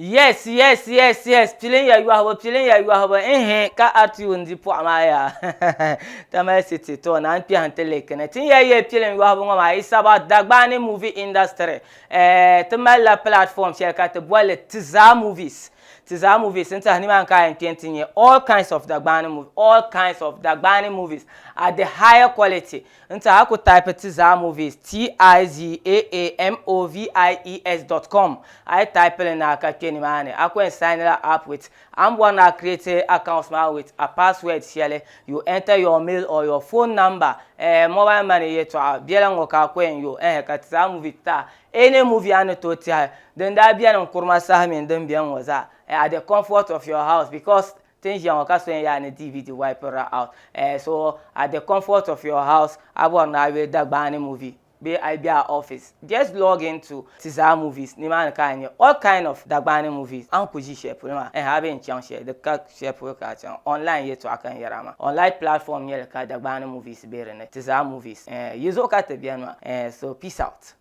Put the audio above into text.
Yes yes yes yes pilin ya yɔhibu pilin ya yɔhibu ehe ka RTU n di pɔɣu maa yaa Tamale City to naan kpɛhi n ti lake ni tin ya yɛ pilin yɔhibu ŋɔ maa it's about Dagbani movie industry eh ti malila platform shɛli ka ti bolli Tizaa Movies Tizaa Movies n tiɛhi nimaani ka a yɛn kpɛ n ti nyɛ all kinds of Dagbani movies all kinds of Dagbani movies at the higher quality N tiɛha a ku type Tizaa Movies, T-I-Z-A-A-M-O-V-I-E-S dot com, a yi type li na ka kpe nimaani, a ku yɛn sign la up with a ni bɔri ni a create accounts maa with a password shɛli, you enter your mail or your phone number, eh, mobile money yɛltɔɣa biɛla ŋɔ ka a ku yɛn yo, eh, ka Tizaa Movie ti a any movie a ni tooi tiɛhi din daa beni n kurima saha mini din beni ŋɔ zaa, eh, at the comfort of your house because Ti ni ʒiya ŋɔ ka so yɛn yaa ni DVD wipe ra out eh, so at the comfort of your house a bɔri ni a yuli Dagbani movie bee a yi be a office just log in to Tizaa Movies nimaani ka a nya all kind of Dagbani movies a ni ku ʒi shɛli polo maa eh a bee n-chaŋ shɛli di ka shɛli polo ka a chaŋ online yɛltɔɣa ka n yɛri a maa online platform nyɛli ka Dagbani movies be di ni Tizaa Movies eh yi zuɣu ka ti beni maa eh so peace out.